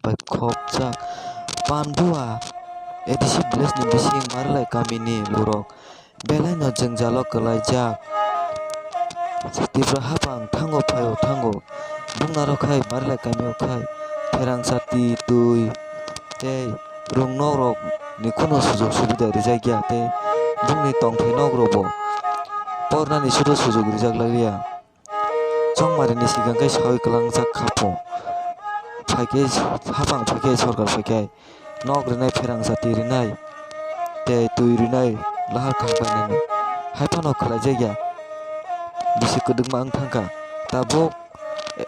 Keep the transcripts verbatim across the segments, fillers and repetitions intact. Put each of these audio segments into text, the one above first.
bai khopjak. Panbua A D C village ni bising Marlai kamini lurok belai no jwngjalo kwlaijak. Tipra hapang thango phaio thango. Bungna rok khai Marlai kamio khai pherang sati twi tei rung nok rok ni kuno sujok subida rijak ya tei bungni tongthai nok rok bo pornani sudo sujok rijak laiya. Chongmari ni sikang khe sawi kwlangjak kha pho. Phaikhe hapang phaikhe sorkar phaikhe nok rinai pherang sati rinai tei twi rinai lahar kha painani. Hai phano khwlaijak ya. Bisi kwdwkma wng thangkha. Tabuk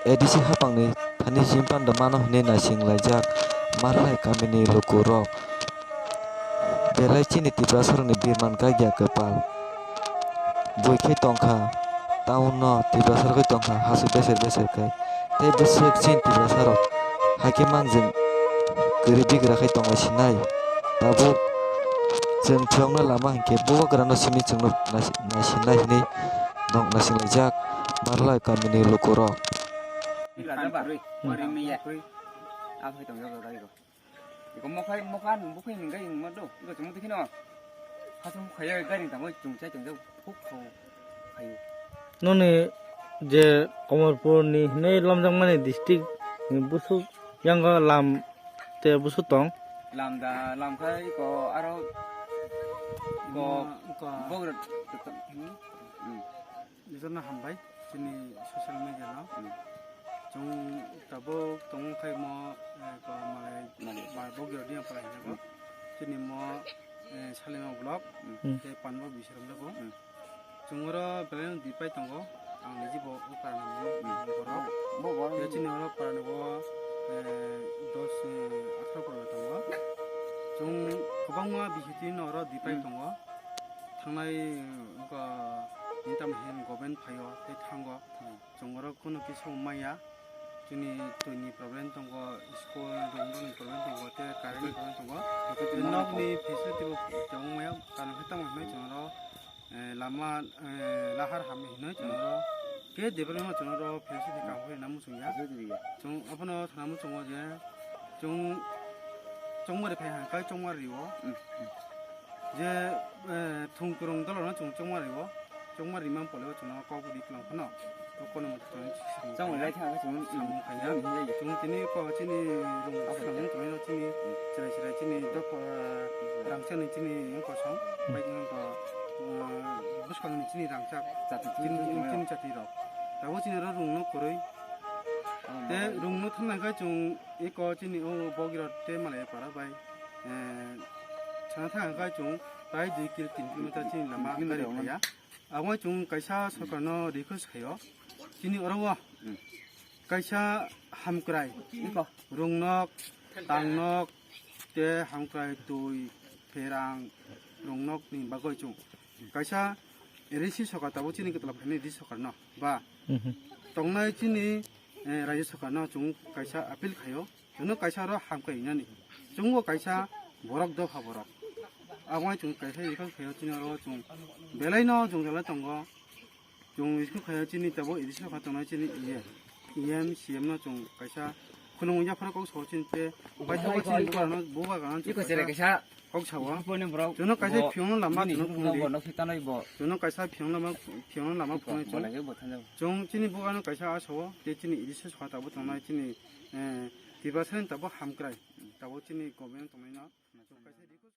A D C hapangni thani simpando mano hinwi naising laijak Marlai kamini lukurok. Belai chini Tiprasarokni birman kagya kwpal. Bui khe tongkha, town no Tiprasarok khe tongkha, hasu beser beser khe. Tei bwswk chini Tiprasarok hai khe mangjwng kwrwi bigra khe tongla sinai. Tabuk chwng phiyokno lama hinkhe bubagrano simi chwngno nasi-, naisinai hinwi dong naisinglaijak Marlai kamini lukurok. Iko mokhai, mokha nung bukhai nung gai nung ma do. Iko chumudi kheno. Khasum khaya gari tamo chungchai chungchai phuk khau khayu. Noni je Komorpur ni hinwi lamjakmani district ni busuk yango lam te busuk tong. Lam da lam khai ko aro ko Ko, ko. Bogra. Hmm. Nijorno hambai chini social media no. Hmm. Chwng tabuk tongmung khai mo, eh, ko malai Malai. Ba bogirok ni phalai hinjago. Hmm. Chini mo, eh, Salima vlog, Hmm. tei Panbo Bisram jago. Hmm. Chwng oro belai no dipai tongo. Ang niji bo o parani mo Hmm. borok. Bo borok Tei ni chini oro parani bo, eh, dos, eh, atharo borok tongo. Chwng kwbangma bihiti no oro dipai Hmm. tongo. Thangnai, eh, wngkha, nini tamo hin government phaio tei thango. Hmm. Chwng borok kheno kisa maya. Chini twini problem tongo, school room rokni problem tongo, tei current ni problem tongo. Tei nokni facility bo tongo maya, karon khe tamo hinwi chwng oro, eh, lama, eh, lahar hamya hinwi chwng oro. Khe development chwng oro facility kam khe nang muchung ya. Chwng abono sana muchungo je chwng chongmari phai hangkai chongmari o. Je, eh, thung kwrwng dolo no chwng chongmari o. Chongmari man pole o chwngno kok ri kwlang phano. Kok kono mo chwng Chongmari lai thang chwng samung khaina. Chwng tini ko chini rung samung tongino chini chwrai chwrai chini dok, eh, rangchani chini kosong. Bai ko, eh, bwskangni chini rangchak. Chini chini chati rok. Tabo chini ro rungno kwrwi. Te rungno thangnai khe chwng eko chini o bogirok te malai para bai, eh, sana thang khe chwng tai dui kil tin kilometer chini lama gari phaiya. Abo chwng kaisa sorkarno request khaio. Chini oro o kaisa hamkrai, rungnok, tangnok, te hamkrai twi pherang rungnokni bagwi chwng kaisa A D C sorkar tabuk chini kwtal phainai A D C sorkarno ba tongnai chini, eh, rajya sorkarno chwng kaisa appeal khaio. Chwngno kaisa oro hamkrai wngnani. Chwngbo kaisa borok dopha borok. Abo wngkha chwng kaisa request khaio chini oro chwng belaino jwngjal tongo. Chwng school khaio chini tabuk A D C kha tongnai chini E M, E M, C M no chwng kaisa khulumung yapharo kok sao chini tei paithago chini bubagrano, bubagrano chwng kaisa kok sao. Chwngno kaisa phiyokno lama chwngno phunukdi. Chwngno kaisa phiyokno lama, phiyokno lama phunukdi chwng. Chwng chini bubagrano kaisa a sao tei chini A D C kha tabuk tongnai chini, eh, Tiprasani tabuk hamkrai. Tabuk chini government tongnaino chwng kaisa request.